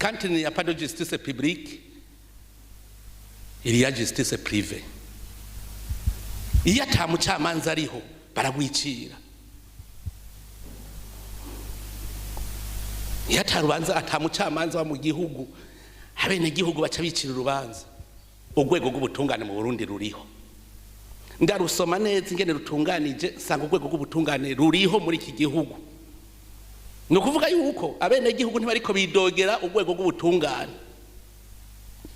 Quand il n'y a pas de justice publique, il y a justice privée. Iyo ata mucamanza ariho, baragwicira. Iyo ata rubanza, ata mucamanza wa mu gihugu, abenegihugu baca bicira urubanza. Urwego rw'ubutungane mu Burundi ruriho. Ndarusoma neza ingene rutunganije, nsanga urwego rw'ubutungane ruriho muri iki gihugu. Ni ukuvuga yuko abenegihugu ntibariko bidogera urwego rw'ubutungane,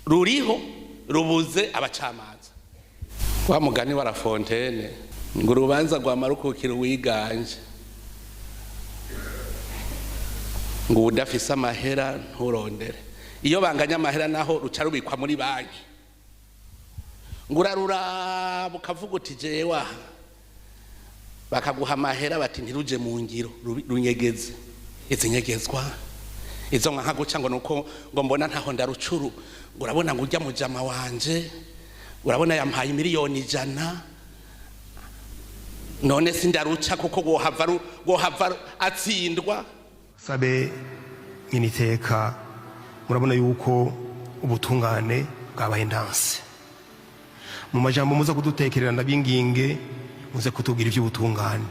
ruriho, rubuze abacamanza. Wa mugani wa La Fontaine ngo urubanza rwamara ukukira uwiganje, ngo udafise amahera nturondere. Iyo banganya amahera naho ruca rubikwa muri banki, ngo uraruraba ukavuga uti jewe aha, bakaguha amahera bati ntiruje mu ngiro, runyegeze. Izi nyegezwa izo nka guca ngo nuko ngo mbona ntaho ndarucuru, ngo urabona ngo ujya mujama wanje, urabona yampaye 100 miliyoni, none sindaruca kuko wohava atsindwa. Sabe nyeniteka, murabona yuko ubutungane bwabaye ndanse. Mu majambo muza kudutekerera, ndabinginge muze kutubwira iby'ubutungane,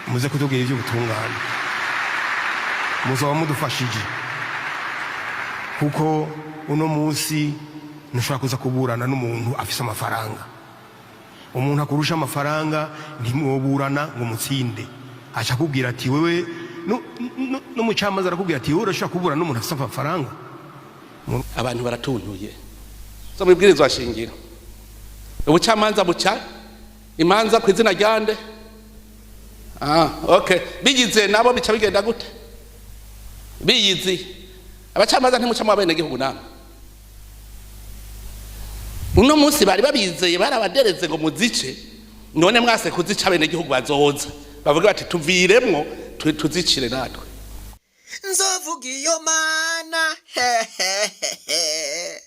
muze kutubwira iby'ubutungane, muzaba mudufashije, kuko uno munsi ntushobora kuza kuburana n'umuntu afise amafaranga. Umuntu akurusha amafaranga ntimwoburana ngo mutsinde. Aca akubwira ati wewe, n'umucamanza arakubwira ati wowe urashobora kuburana n'umuntu afise amafaranga? Abantu baratuntuye zo mwibwirizwa shingiro, ubucamanza buca imanza ku izina ryande? Ah, okay. Bigize nabo bica bigenda gute? Biyizi abacamanza ntimucamo abenegihugu namwe. Uno munsi bari babizeye, barabadereze ngo muzice, none mwase kuzica, abenegihugu bazoza bavuge bati tuviremwo, tuzicire natwe. Nzovuga iyo Mana, hehehehe,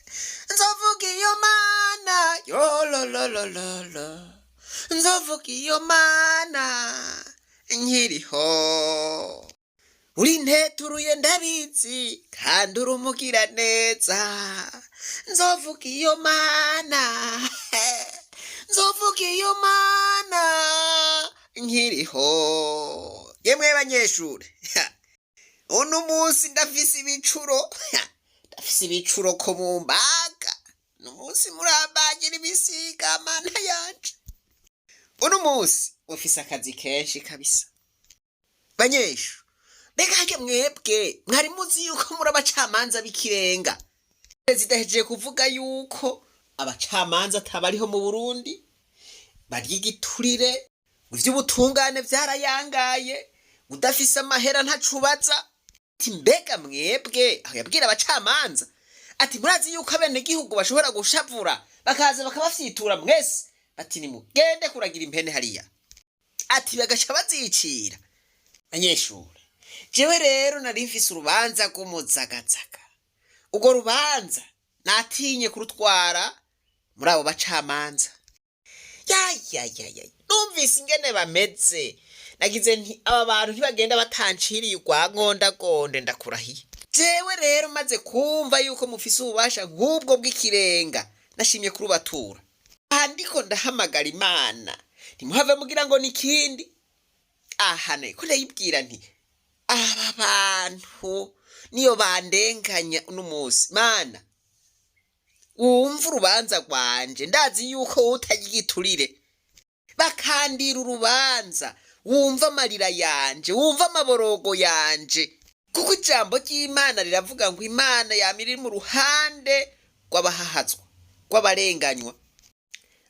nzovuga iyo Mana, yolololololo, nzovuga iyo Mana nkiriho. Uri nteturuye ndabizi, kandi uri umugira neza. Nzovuga iyo Mana, nzovuga iyo Mana nkiriho. Yemwe banyeshure, uno munsi ndafise ibicuro, ndafise ibicuro ko mu mbaga. Ni umunsi murambagira ibisiga. Mana yanje, uno munsi ufise akazi kenshi kabisa. Banyeshu, mbega harya mwebwe mwari muzi yuko muri abacamanza b'ikirenga? Perezida ahejeje kuvuga yuko abacamanza atabariho mu Burundi, barya igiturire, ivy'ubutungane vyarayangaye, udafise amahera ntacubaza. Ati mbega mwebwe, aho yabwira abacamanza ati murazi yuko abenegihugu bashobora gushavura bakaza bakabafyitura mwese, bati nimugende kuragira impene hariya, ati bagaca bazicira. Banyeshure, jewe rero nari mfise urubanza rw'umuzagazaga. Urwo rubanza natinye kurutwara muri abo bacamanza. Yayayaya, numvise ingene bameze, nagize nti aba bantu ntibagenda batanciriye urwa ngondagonde, ndakurahiye. Jewe rero maze kumva yuko mufise ububasha nk'ubwo bw'ikirenga, nashimye kurubatura. Aha ndiko ndahamagara Imana, ntimuhave mugira ngo ni ikindi. Aha ko ndayibwira nti aba bantu niyo bandenganya uno munsi, Mana, wumva urubanza rwanje, ndazi yuko utarya igiturire. Bakandira urubanza, wumva amarira yanje, wumva amaborogo yanje, kuko ijambo ry'Imana riravuga ngo Imana yama iri mu ruhande rw'abahahazwa, rw'abarenganywa.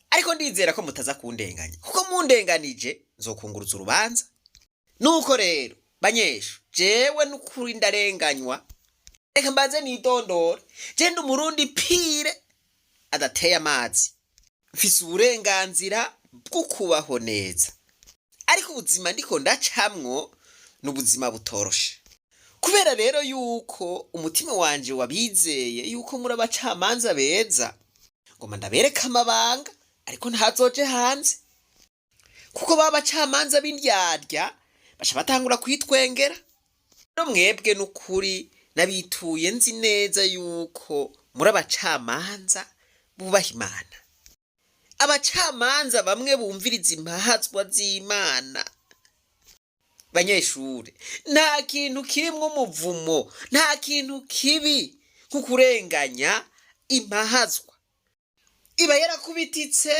Ariko ndizera ko mutaza kundenganya, kuko mundenganije nzokunguruza urubanza. Nuko rero banyeshu, jewe n'ukuri ndarenganywa. Reka mbanze nidondore. Je ndi Umurundi pire adateye amazi, mfise uburenganzira bwo kubaho neza, ariko ubuzima ndiko ndacamwo ni ubuzima butoroshe. Kubera rero yuko umutima wanje wabizeye yuko muri abacamanza beza, ngoma ndabereka amabanga, ariko ntazoje hanze, kuko ba bacamanza b'indyarya baca batangura kwitwengera. No mwebwe n'ukuri Nabituye nzi neza yuko muri abacamanza bubaha Imana, abacamanza bamwe bumviriza impahazwa z'Imana. Banyeshure, nta kintu kirimwo umuvumo, nta kintu kibi nko kurenganya impahazwa. Iba yarakubititse,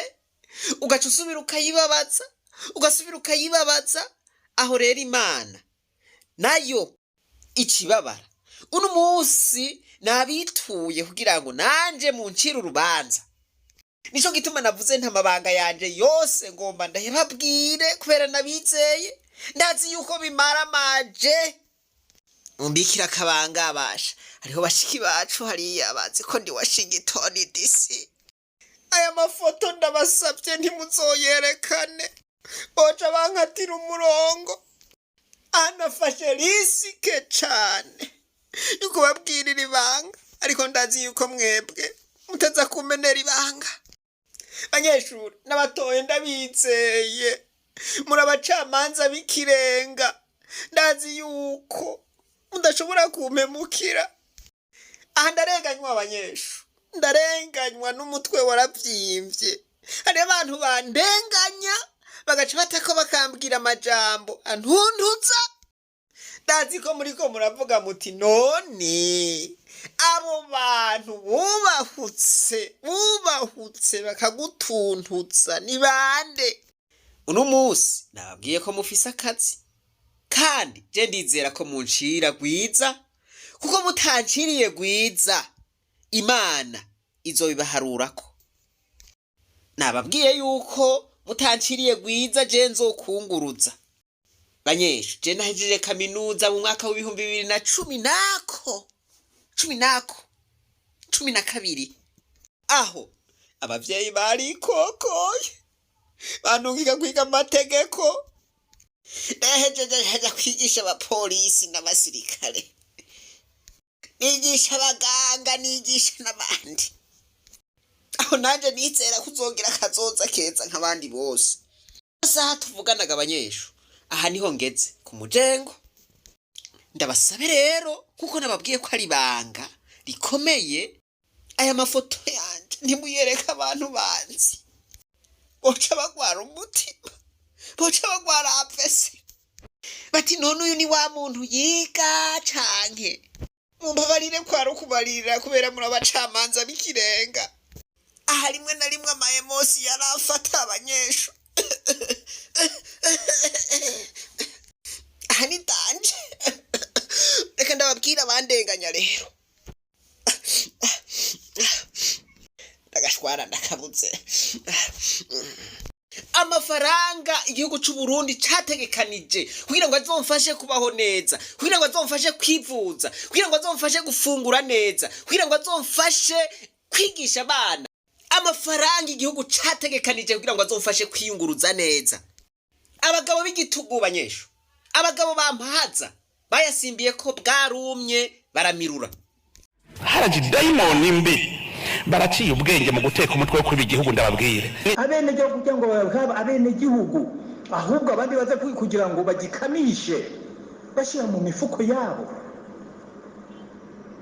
ugaca usubira ukayibabaza, ugasubira ukayibabaza. Aho rero Imana nayo ikibabara. Uno munsi nabituye kugira ngo nanje muncire urubanza. Nico gituma navuze nta mabanga yanje yose ngomba ndayababwire, kubera nabizeye, ndazi yuko bimaramaje. Mumbikira akabanga abasha. Hariho bashiki bacu hariya bazi ko ndi Washington DC. Aya mafoto ndabasabye ntimuzoyerekane, boca bankatira umurongo. Anafashe risque cane yo kubabwirira ibanga, ariko ndazi yuko mwebwe mutaza kumenera ibanga. Banyeshuri n'abatoye, ndabizeye, muri abacamanza b'ikirenga, ndazi yuko mudashobora kumpemukira. Aha ndarenganywa, abanyeshuri, ndarenganywa n'umutwe waravyimbye. Hari abantu bandenganya, bagaca batako bakambwira amajambo antuntuza. Ndazi ko muriko muravuga muti: "None abo bantu bubahutse bubahutse bakagutuntuza ni bande?" Uno munsi nababwiye ko mufise akazi, kandi je ndizera ko muncira rwiza, kuko mutanciriye rwiza Imana izobibaharurako. Nababwiye yuko mutanciriye rwiza je nzokunguruza. Banyeshu, je nahejeje kaminuza mu mwaka w'2010 nako cumi nako 12, aho abavyeyi barikokoye bandungika kwiga amategeko. Nahejeje haja kwigisha abapolisi n'abasirikare, nigisha abaganga, nigisha n'abandi. Aho nanje nizera kuzogira akazoza keza nk'abandi bose. Saha tuvuganaga, abanyeshu, aha niho ngeze ku mujengo. Ndabasabe rero, kuko nababwiye ko ari ibanga rikomeye, aya mafoto yanje ntimuyereke abantu banzi, boca bagwara umutima, boca bagwara AVC, bati: "None uyu ni wa muntu yiga canke?" Mumbabarire, kwari ukubarira kubera muri abacamanza b'ikirenga. Aha rimwe na rimwe ama émotions yarafata abanyeshu. Aha ni danger. Reka ndababwira abandenganya rero. Ndagashwara, ndakabuze. Amafaranga igihugu c'u Burundi categekanije kugira ngo azomfashe kubaho neza, kugira ngo azomfashe kwivuza, kugira ngo azomfashe gufungura neza, kugira ngo azomfashe kwigisha abana, amafaranga igihugu categekanije kugira ngo azomfashe kwiyunguruza neza, abagabo b'igitugu, banyeshu, abagabo bampahaza bayasimbiye ko bwarumye, baramirura. Haraje dayimoni mbi, baraciye ubwenge mu guteka umutwe wo kwiba igihugu, ndababwire. Abenegihugu kugira ngo babe abenegihugu, ahubwo abandi baza kugira ngo bagikamishe bashyira mu mifuko yabo,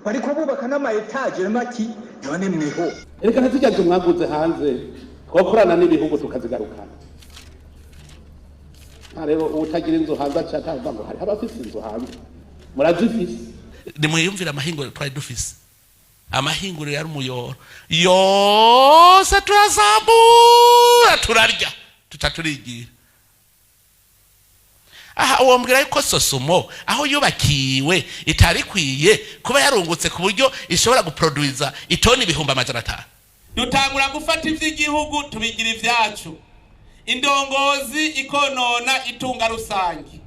bariko bubaka n'ama étages maki. None mweho Reka ntizijya nzu mwaguze hanze, twakorana n'ibihugu tukazigarukana. Nta rero utagira inzu hanze aca atavuga ngo hariho abafise inzu hanze. Murazifise, nimwiyumvire amahinguriro twari dufise, amahinguriro yari umuyoro yose turazambura, turarya, tuca turigira. Aha wombwira yuko SOSUMO aho yubakiwe itari ikwiye kuba yarungutse ku buryo ishobora guproduiza itoni 500,000? Dutangura gufata ivy'igihugu tubigira ivyacu, indongozi ikonona itunga rusange.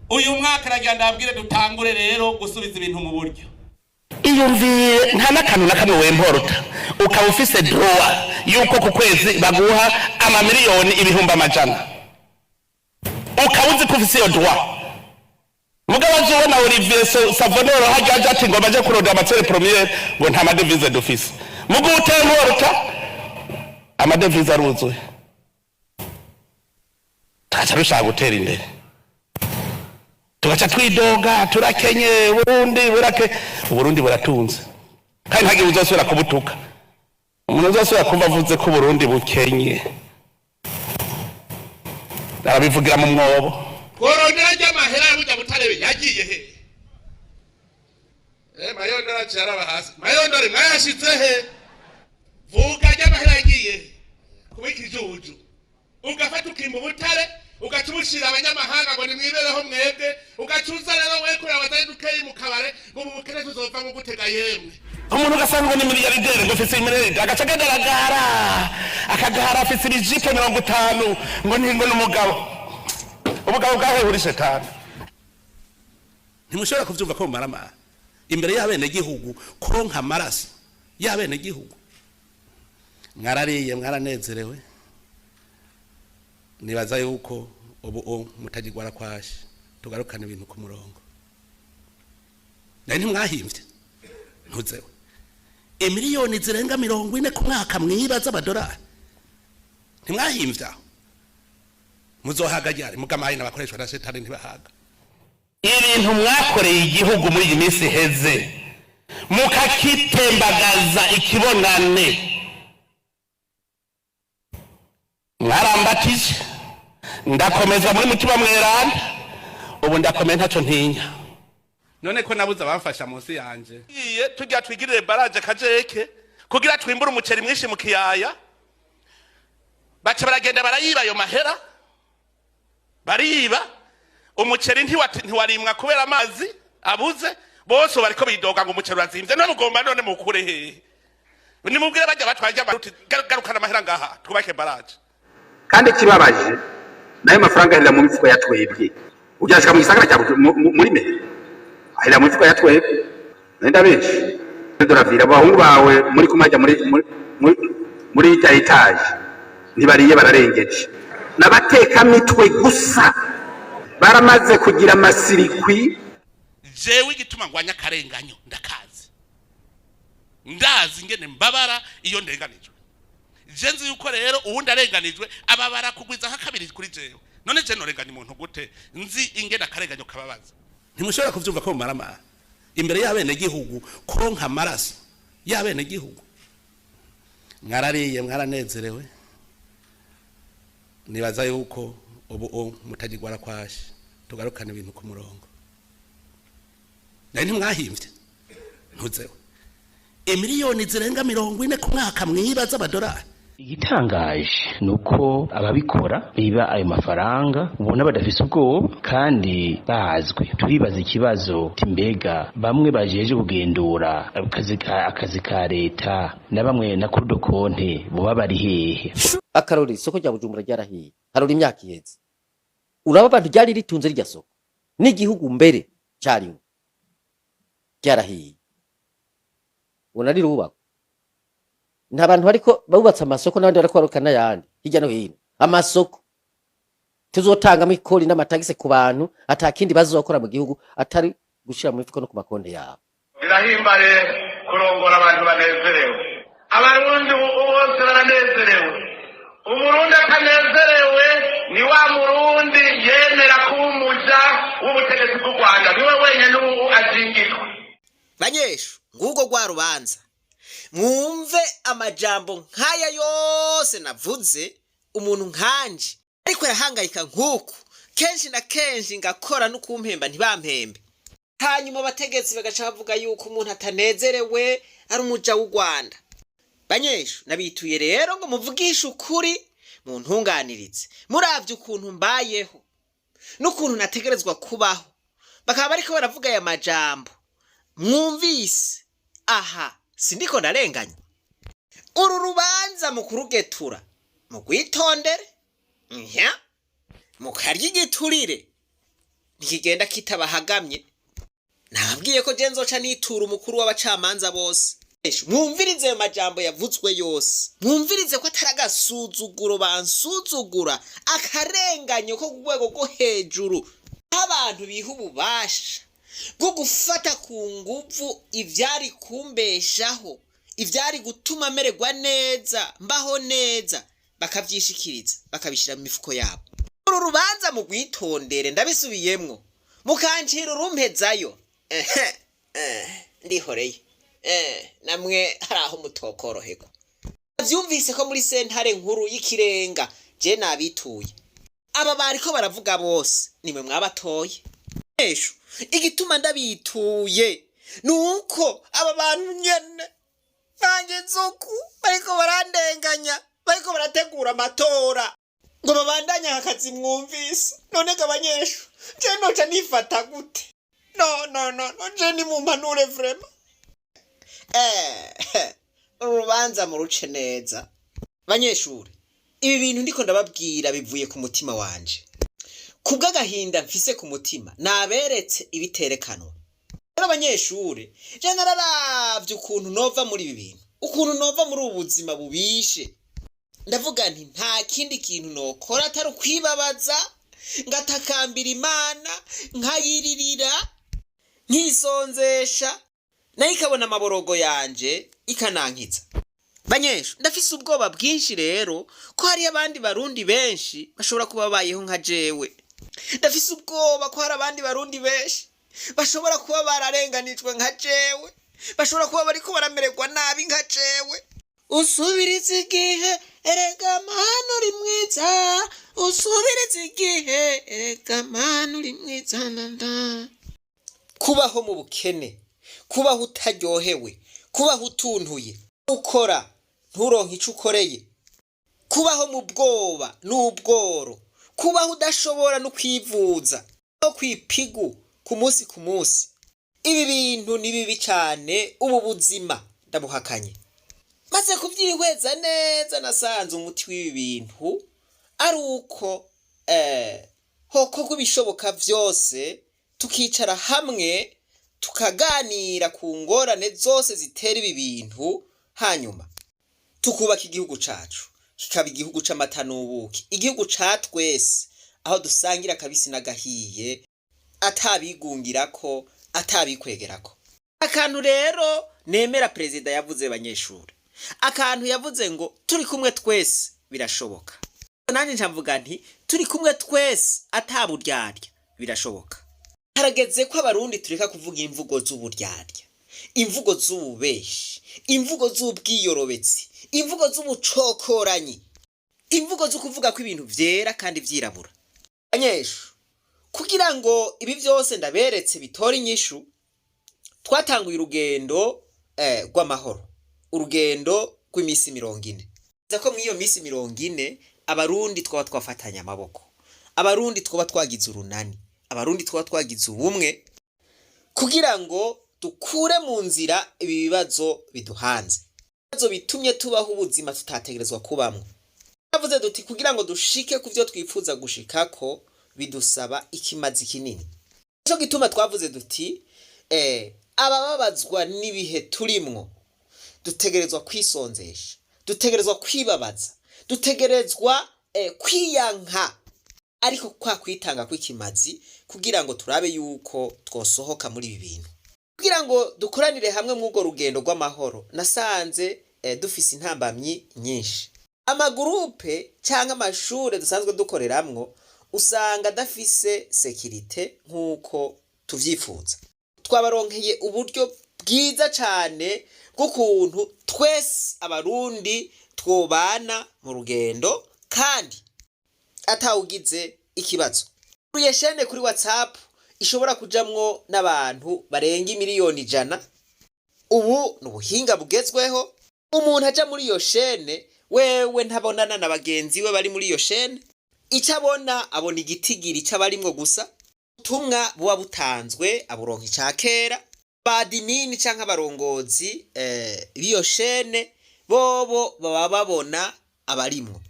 Uyu mwaka aragira ndabwire dutangure rero gusubiza ibintu mu buryo. Iyumvire, nta n'akantu na kamwe wemporota, ukaba ufise droit yuko ku kwezi baguha amamiliyoni 100,000,000, ukaba uzi ko ufise iyo droit. Mugabo azubona Olivier Savonero hajya aja ati ngo baje kurondera ama matières premières, ngo nta ma devises dufise. Mugo utemporota, ama devises aruzuye, tugaca dushaka gutera imbere. Tugaca twidoga, turakenye, Burundi burake. Uburundi buratunze, kandi ntagihe uzosubira kubutuka. Umuntu uzosubira kumva avuze ko Uburundi bukenye, arabivugira mu mwobo. Tworondera ry'amahera burya butarebe yagiye he? Mayondore aciye araba hasi. Mayondore, mwayashize he? Vuga ry'amahera yagiye he? Kuba ikijuju, ugafata ukimba ubutare, ugaca ubushira abanyamahanga ngo nimwibereho mwebwe, ugaca uza rero we kureba abazari dukeyi mu kabare ngo mu bukene tuzova mu gutega. Yemwe, umuntu ugasanga ngo ni miliyardere, ngo afise miliyaride, agaca agaragara akagara, afise ibijipe 50, ngo ni ngo ni umugabo. Ubugabo bwawe uri shetani. Ntimushobora kuvyumva ko mumaramara imbere y'abenegihugu, kuronka amaraso y'abenegihugu. Mwarariye, mwaranezerewe. Nibaza yuko ubu mutagirwara kwashi, tugarukana ibintu ku murongo. Nari ntimwahimvye ntuzewe imiliyoni zirenga 40 ku mwaka mwiba z'amadolari. Ntimwahimvye aho muzohaga ryari? Mugamaye n'abakoreshwa na shetani ntibahaga. Ibintu mwakoreye igihugu muri iyi minsi iheze, mukakitembagaza ikibonane, mwarambatije, ndakomeza muri mutima mweranda. Ubu ndakomeye, ntacyo ntinya. None ko nabuze abamfasha munsi yanje, iye tujya twigirire baraje kajeke kugira twimbure umuceri mwinshi mu kiyaya, baca baragenda barayiba ayo mahera, bariba umuceri, ntiwarimwa kubera amazi abuze. Bose bariko bidoga ngo umuceri urazimvye. None mugomba none mukure hehe? Nimubwire bajya batwaje amaruti, garukana amahera ngaha twubake baraje. Kandi ikibabaje, nayo mafaranga ahera mu mifuko ya twebwe. Ugashika mu gisagara cya muri mairie, ahera mu mifuko ya twebwe. Nenda benshi doravira abahungu bawe muri kumajya muri ya étage, ntibariye, bararengeje n'abatekamitwe gusa, baramaze kugira amasirikwi. Jewe igituma ngwanya akarenganyo ndakazi, ndazi ingene mbabara iyo ndenganijwe. Je nzi yuko rero uwundi arenganijwe ababara kugwiza nka kabiri kuri jewe. None je norenganya umuntu gute nzi ingene akarenganyo kababaza? Ntimushobora kuvyumva ko mumaramara imbere y'abenegihugu, kuronka amaraso y'abenegihugu. Mwarariye, mwaranezerewe. Nibaza yuko ubu mutagirwara kwashi, tugarukana ibintu ku murongo. Nari ntimwahimvye ntuzewe imiliyoni zirenga 40 ku mwaka mwiba z'amadolari. Igitangaje ni uko ababikora biba ayo mafaranga ubona badafise ubwoba kandi bazwi. Turibaza ikibazo uti mbega bamwe bajeje kugendura akazi ka leta na bamwe na cour des comptes boba bari hehe? Akarori, isoko rya Bujumbura ryarahiye. Harora imyaka iheze, uraba abantu ryari ritunze rirya soko n'igihugu mbere carimwo, ryarahiye, ubona rirubakwa. Nta bantu bariko bubatse amasoko n'abandi bariko barubaka n'ayandi hirya no hino. Amasoko tuzotangamo ikori n'amatagisi ku bantu, ata kindi bazokora mu gihugu atari gushira mu mifuko no ku makonti yabo. Birahimbaye kurongora abantu banezerewe. Abarundi ubu bose baranezerewe. Umurundi atanezerewe ni wa murundi yemera kuba umuja w'ubutegetsi bw'u Rwanda, niwe wenyine ubu azingirwa. Banyeshu, ngubwo rwa rubanza, mwumve amajambo nk'aya yose navuze. Umuntu nkanje ariko arahangayika nk'uku, kenshi na kenshi ngakora no kumpemba ntibampembe, hanyuma abategetsi bagaca bavuga yuko umuntu atanezerewe ari umuja w'u Rwanda. Banyeshu, nabituye rero ngo muvugishe ukuri, muntunganirize. Muravye ukuntu mbayeho n'ukuntu nategerezwa kubaho, bakaba bariko baravuga aya majambo mwumvise aha, sindiko ndarenganya. Uru rubanza mu kurugetura mugwitondere, nya mukarya igiturire ntikigenda kitabahagamye. Nababwiye ko je nzoca nitura umukuru w'abacamanza bose. Mwumvirize ayo majambo yavuzwe yose, mwumvirize ko atari agasuzuguro bansuzugura, akarenganyo ko ku rwego rwo hejuru, aho abantu biha ububasha bwo gufata ku nguvu ivyari kumbeshaho, ivyari gutuma mererwa neza, mbaho neza, bakavyishikiriza, bakabishira mu mifuko yabo. Uru rubanza mu rwitondere, ndabisubiyemwo. Mukancira urumpezayo. Ehe, ndihoreye. Namwe hari aho mutokoroherwa. Vyumvise ko muri sentare nkuru y'ikirenga je nabituye. Aba bariko baravuga bose nimwe mwabatoye. Esho igituma ndabituye nuko aba bantu nyene bangize uku bariko barandenganya, bariko barategura amatora ngo babandanye aka kazi mwumvise. None ga banyeshu, je noca nifata gute? No, no, no, no, je nimumpanure vraiment. Urubanza muruce neza. Banyeshure, ibi bintu ndiko ndababwira bivuye ku mutima wanje, kubw'agahinda mfise ku mutima naberetse ibiterekanwa. Rero abanyeshure, je nararavye ukuntu nova muri ibi bintu, ukuntu nova muri ubu buzima bubishe. Ndavuga nti nta kindi kintu nokora atari ukwibabaza, ngatakambira Imana, nkayiririra, nkisonzesha, nayo ikabona amaborogo yanje ikanankiza. Banyeshu, ndafise ubwoba bwinshi rero ko hariyo abandi Barundi benshi bashobora kuba babayeho nka jewe. Ndafise ubwoba ko hari abandi Barundi benshi bashobora kuba bararenganijwe nka jewe, bashobora kuba bariko baramererwa nabi nka jewe. Usubiriza igihe, erega Mana uri mwiza, usubiriza igihe, erega Mana uri mwiza ndanda. Kubaho mu bukene, kubaho utaryohewe, kubaho utuntuye, ukora nturonke ico ukoreye, kubaho mu bwoba n'ubworo, kubaho udashobora no kwivuza, no kwipigu ku munsi ku munsi. Ibi bintu ni bibi cane, ubu buzima ndabuhakanye. Maze kuvyihweza neza, nasanze umuti w'ibi bintu ari uko hokorwa ibishoboka vyose, tukicara hamwe tukaganira ku ngorane zose zitera ibi bintu, hanyuma tukubaka igihugu cacu kikaba igihugu c'amata n'ubuki, igihugu ca twese, aho dusangira akabisi n'agahiye, atabigungirako, atabikwegerako. Akantu rero nemera perezida yavuze, banyeshuri, akantu yavuze ngo turi kumwe twese birashoboka. Nanjye ncavuga nti turi kumwe twese ataburyarya birashoboka. Harageze ko Abarundi tureka kuvuga imvugo z'uburyarya, imvugo z'ububeshi, imvugo z'ubwiyorobetsi, imvugo z'ubucokoranyi, imvugo zo kuvuga ko ibintu vyera kandi vyirabura. Banyeshu, kugira ngo ibi vyose ndaberetse bitore inyishu, twatanguye urugendo rw'amahoro, urugendo rw'imisi 40. Ko mw'iyo misi 40 Abarundi twaba twafatanye amaboko, Abarundi twaba twagize urunani, Abarundi twaba twagize ubumwe, kugira ngo dukure mu nzira ibi bibazo biduhanze, ibibazo bitumye tubaho ubuzima tutategerezwa kubamwo. Twavuze duti kugira ngo dushike ku vyo twifuza gushikako bidusaba ikimazi kinini. Nico gituma twavuze duti abababazwa n'ibihe turimwo dutegerezwa kwisonzesha, dutegerezwa kwibabaza, dutegerezwa kwiyanka, ariko kwa kwitanga kw'ikimazi, kugira ngo turabe yuko twosohoka muri ibi bintu, kugira ngo dukoranire hamwe mw'urwo rugendo rw'amahoro. Nasanze dufise intambamyi nyinshi. Amagurupe canke amashure dusanzwe dukoreramwo usanga adafise sécurité nk'uko tuvyifuza. Twabaronkeye uburyo bwiza cane bw'ukuntu twese Abarundi twobana mu rugendo kandi atawugize ikibazo. Uruye chaîne kuri WhatsApp ishobora kujamwo n'abantu barenga 100,000,000. Ubu ni ubuhinga bugezweho. Umuntu aja muri iyo chaîne wewe ntabonana na bagenzi we bari muri iyo chaîne. Ico abona, abona igitigiri c'abarimwo gusa. Ubutumwa buba butanzwe aburonka ica kera. Ba admin canke abarongozi b'iyo chaîne bobo baba babona abarimwo,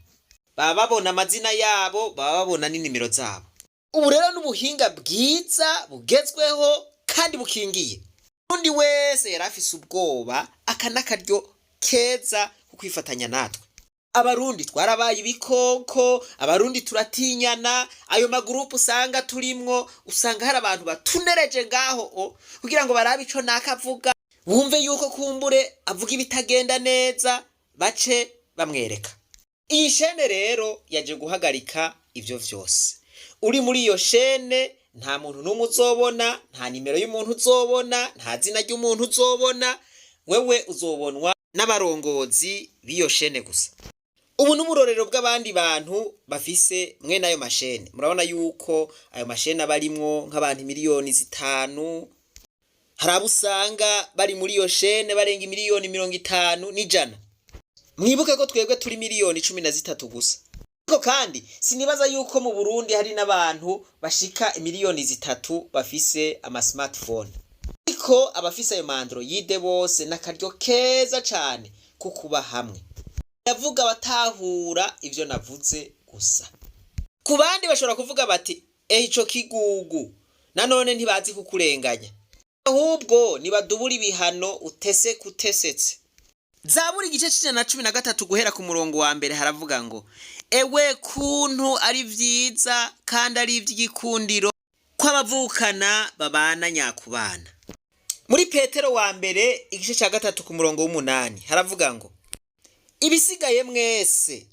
baba babona amazina yabo, baba babona n'inimero zabo. Ubu rero n'ubuhinga bwiza bugezweho kandi bukingiye. Undi wese yari afise ubwoba, aka n'akaryo keza ko kwifatanya natwe. Abarundi twarabaye ibikoko, Abarundi turatinyana. Ayo magurupu usanga turimwo, usanga hari abantu batunereje ngaho o kugira ngo barabe ico nakavuga, bumve yuko kumbure avuga ibitagenda neza, bace bamwereka. Iyi chaîne rero yaje guhagarika ivyo vyose. Uri muri iyo chaîne Nta muntu n'umwe uzobona, nta nimero y'umuntu uzobona, nta zina ry'umuntu uzobona. Wewe uzobonwa n'abarongozi b'iyo shene gusa. Ubu n'uburorero bw'abandi bantu bafise mwene ayo mashene. Murabona yuko ayo mashene aba arimwo nk'abantu 5 miliyoni. Hari abo usanga bari muri iyo shene barenga 50 miliyoni n'ijana. Mwibuke ko twebwe turi 13 miliyoni gusa. Ariko kandi sinibaza yuko mu Burundi hari n'abantu bashika 3 miliyoni bafise ama smartphone. Ariko abafise ayo ma Android bose, n'akaryo keza cane ko kuba hamwe. Ndavuga abatahura ivyo navuze gusa. Ku bandi bashobora kuvuga bati: "Eh, ico kigugu nanone ntibazi kukurenganya." Ahubwo nibadubura ibihano utese kutesetse. Zaburi igice c'113 guhera ku murongo wa mbere haravuga ngo: "Ewe kuntu ari vyiza kandi ari ivy'igikundiro ko abavukana babana nyakubana." Muri Petero wa mbere igice ca 3 ku murongo w'8 haravuga ngo: "Ibisigaye mwese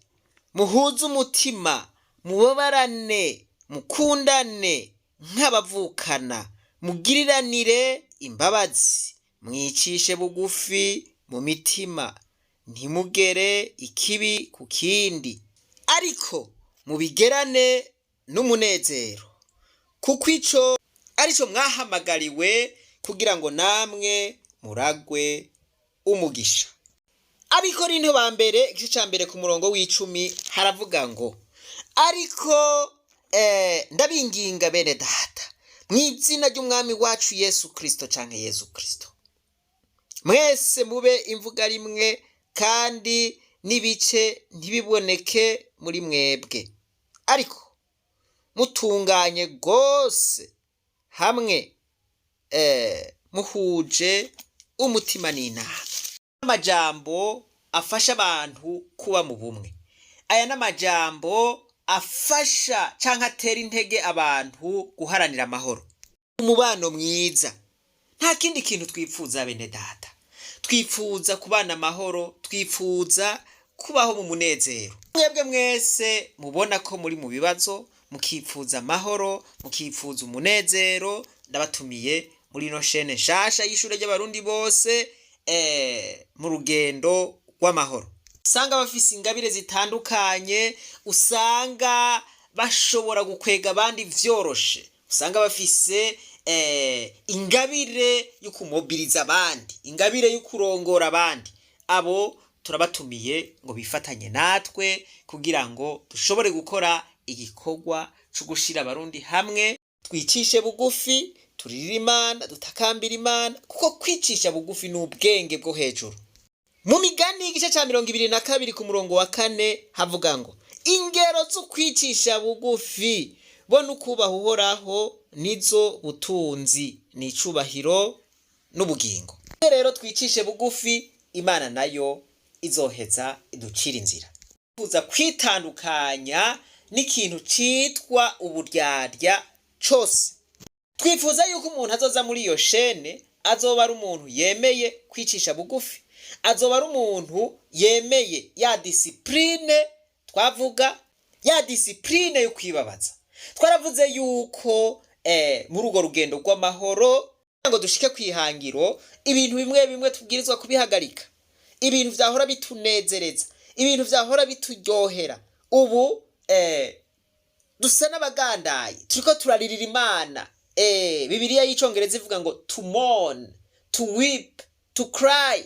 muhuze umutima, mubabarane, mukundane nk'abavukana, mugiriranire imbabazi, mwicishe bugufi mu mitima, ntimugere ikibi ku kindi, ariko mubigerane n'umunezero, kuko ico arico mwahamagariwe, kugira ngo namwe muragwe umugisha." Abikorinto ba mbere igice ca mbere ku murongo w'10 haravuga ngo: "Ariko ndabinginga bene data mu izina ry'umwami wacu Yesu Kristo canke Yesu Kristo, mwese mube imvuga rimwe, kandi n'ibice ntibiboneke muri mwebwe, ariko mutunganye rwose hamwe muhuje umutima n'inama." Amajambo afasha abantu kuba mu bumwe, aya n'amajambo afasha canke atera intege abantu guharanira amahoro, umubano mwiza. Nta kindi kintu twipfuza, bene data. Twipfuza kubana amahoro, twifuza kubaho mu munezero. Mwebwe mwese mubona ko muri mu bibazo, mukipfuza amahoro, mukipfuza umunezero, ndabatumiye muri ino shene nshasha y'ishure ry'abarundi bose mu rugendo rw'amahoro. Usanga bafise ingabire zitandukanye, usanga bashobora gukwega abandi vyoroshe, usanga bafise ingabire yo kumobiriza abandi, ingabire yo kurongora abandi. Abo turabatumiye ngo bifatanye natwe kugira ngo dushobore gukora igikorwa co gushira abarundi hamwe. Twicishe bugufi, turirire Imana, dutakambira Imana, kuko kwicisha bugufi ni ubwenge bwo hejuru. Mu Migani igice ca 22 ku murongo wa 4 havuga ngo: "Ingero zo kwicisha bugufi bo n'ukubaha Uhoraho nizo butunzi, ni icubahiro n'ubugingo." Rero twicishe bugufi, Imana nayo izoheza iducira inzira. Kuza kwitandukanya n'ikintu citwa uburyarya cose. Twifuza yuko umuntu azoza muri iyo shene azoba ari umuntu yemeye kwicisha bugufi, azoba ari umuntu yemeye ya discipline twavuga, ya discipline yo kwibabaza. Twaravuze yuko muri urwo rugendo rw'amahoro, ngo dushike kwihangiro, ibintu bimwe bimwe tubwirizwa kubihagarika. Ibintu vyahora bitunezereza, ibintu vyahora bituryohera, ubu dusa n'abagandaye, turiko turaririra Imana. Bibiliya y'Icongereza ivuga ngo "to mourn, to weep, to cry",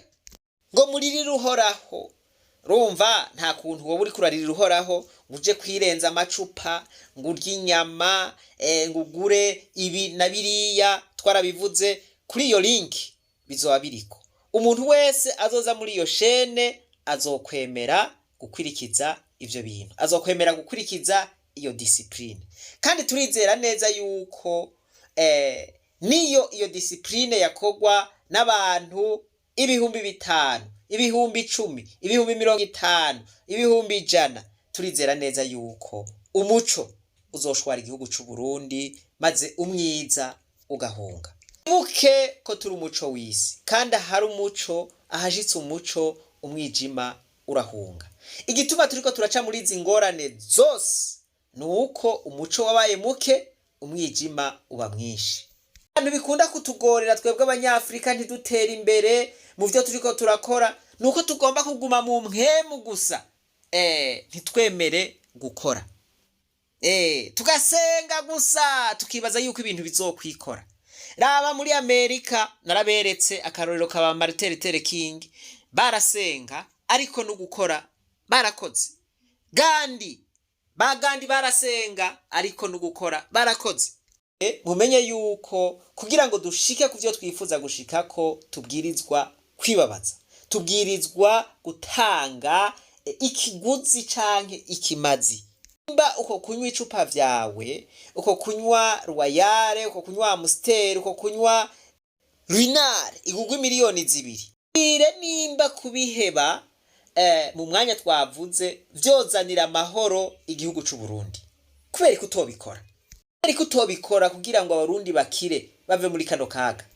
ngo muririre Uhoraho. Rumva, nta kuntu wowe uriko uraririra Uhoraho ngo uje kwirenza amacupa, ngo urye inyama, ngo ugure ibi na biriya. Twarabivuze kuri iyo link, bizoba biriko. Umuntu wese azoza muri iyo shene azokwemera gukwirikiza ivyo bintu, azokwemera gukurikiza iyo discipline. Kandi turizera neza yuko niyo iyo discipline yakogwa n'abantu 5000, 10,000, 50,000, 100,000, turizera neza yuko umuco uzoshwara igihugu c'u Burundi, maze umwiza ugahunga. Muke ko turi umuco w'isi, kandi ahari umuco, ahashitse umuco, umwijima urahunga. Igituma turiko turaca muri izi ngorane zose ni uko umuco wabaye muke. Umwijima uba mwinshi. Abantu bikunda kutugorera twebwe Abanyafurika ntidutere imbere mu byo turiko turakora, ni uko tugomba kuguma mu mpwemu gusa, ntitwemere gukora, tugasenga gusa, tukibaza yuko ibintu bizokwikora. Raba muri Amerika, naraberetse akarorero ka Martin Luther King. Barasenga, ariko no gukora barakoze. Gandhi, ba Gandhi barasenga, ariko no gukora barakoze. Mumenye yuko kugira ngo dushike ku byo twifuza gushikako, tubwirizwa kwibabaza, tubwirizwa gutanga ikiguzi canke ikimazi. Nimba uko kunywa icupa vyawe, uko kunywa Royal, uko kunywa Amstel, uko kunywa Ruinart igugwa 2 miliyoni. Ire nimba kubiheba mu mwanya twavuze vyozanira amahoro igihugu c'u Burundi, kubera ko utobikora, ariko utobikora kugira ngo Abarundi bakire, bave muri kano kaga.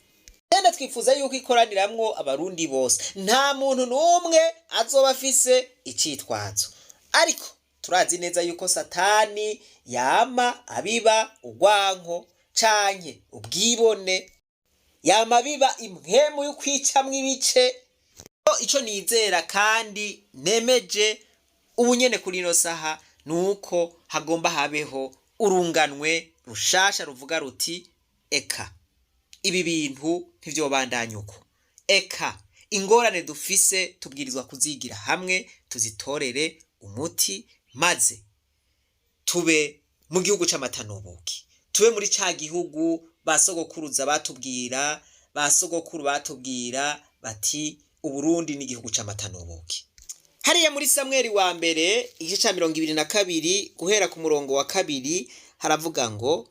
Kandi twifuza yuko ikoraniramwo Abarundi bose, nta muntu n'umwe azoba afise icitwazo. Ariko turazi neza yuko Satani yama abiba urwanko canke ubwibone, yama abiba impwemu y'ukwicamwo ibice. Ico nizera kandi nemeje ubu nyene kuri ino saha nuko hagomba habeho urunganwe rushasha ruvuga ruti: "Eka ibi bintu ntivyobandanya uko, eka ingorane dufise tubwirizwa kuzigira hamwe, tuzitorere umuti, maze tube mu gihugu c'amata n'ubuki, tube muri ca gihugu ba sogokuruza batubwira, ba sogokuru batubwira bati: 'Uburundi ni igihugu c'amata n'ubuki.'" Hariya muri Samweli wa mbere, igice ca 22, guhera ku murongo wa 2, haravuga ngo: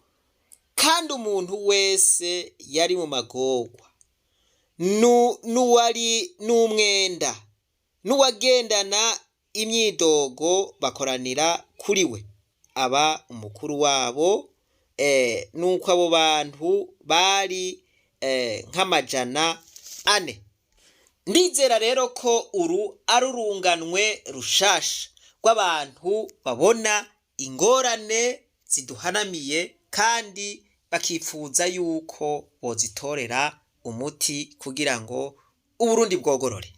"Kandi umuntu wese yari mu magorwa n'uwari n'umwenda n'uwagendana imyidogo bakoranira kuri we, aba umukuru wabo. Nuko abo bantu bari nk'400." Ndizera rero ko uru ari urunganwe rushasha rw'abantu babona ingorane ziduhanamiye kandi bakifuza yuko bozitorera umuti kugira ngo Uburundi bwogorore.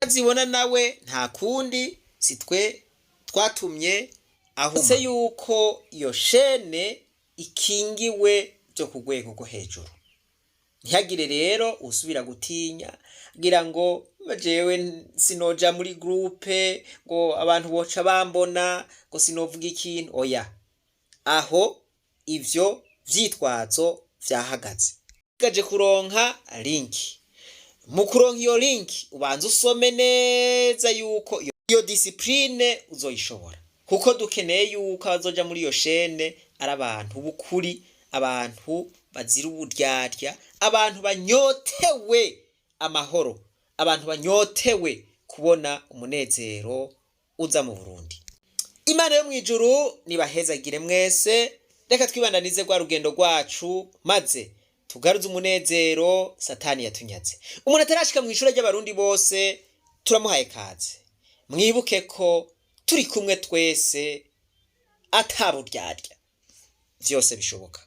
Zibona nawe nta kundi, si twe twatumye ahuma yuko iyo shene ikingiwe byo ku rwego rwo hejuru. Ntihagire rero usubira gutinya ngira ngo jewe sinoja muri groupe, ngo abantu boca bambona, ngo sinovuga ikintu. Oya, aho ivyo vyitwazo vyahagaze. Gaje kuronka link, mu kuronka iyo link ubanza usome neza yuko iyo discipline uzoyishobora, kuko dukeneye yuko abazoja muri iyo shene ari abantu b'ukuri, abantu bazira uburyarya, abantu banyotewe amahoro, abantu banyotewe kubona umunezero uza mu Burundi. Imana yo mw'ijuru nibahezagire mwese. Reka twibandanize rwa rugendo rwacu, maze tugaruze umunezero Satani yatunyaze. Umuntu atarashika mu ishuri ry'Abarundi bose turamuhaye kaze. Mwibuke ko turi kumwe twese, ataburyarya, vyose bishoboka.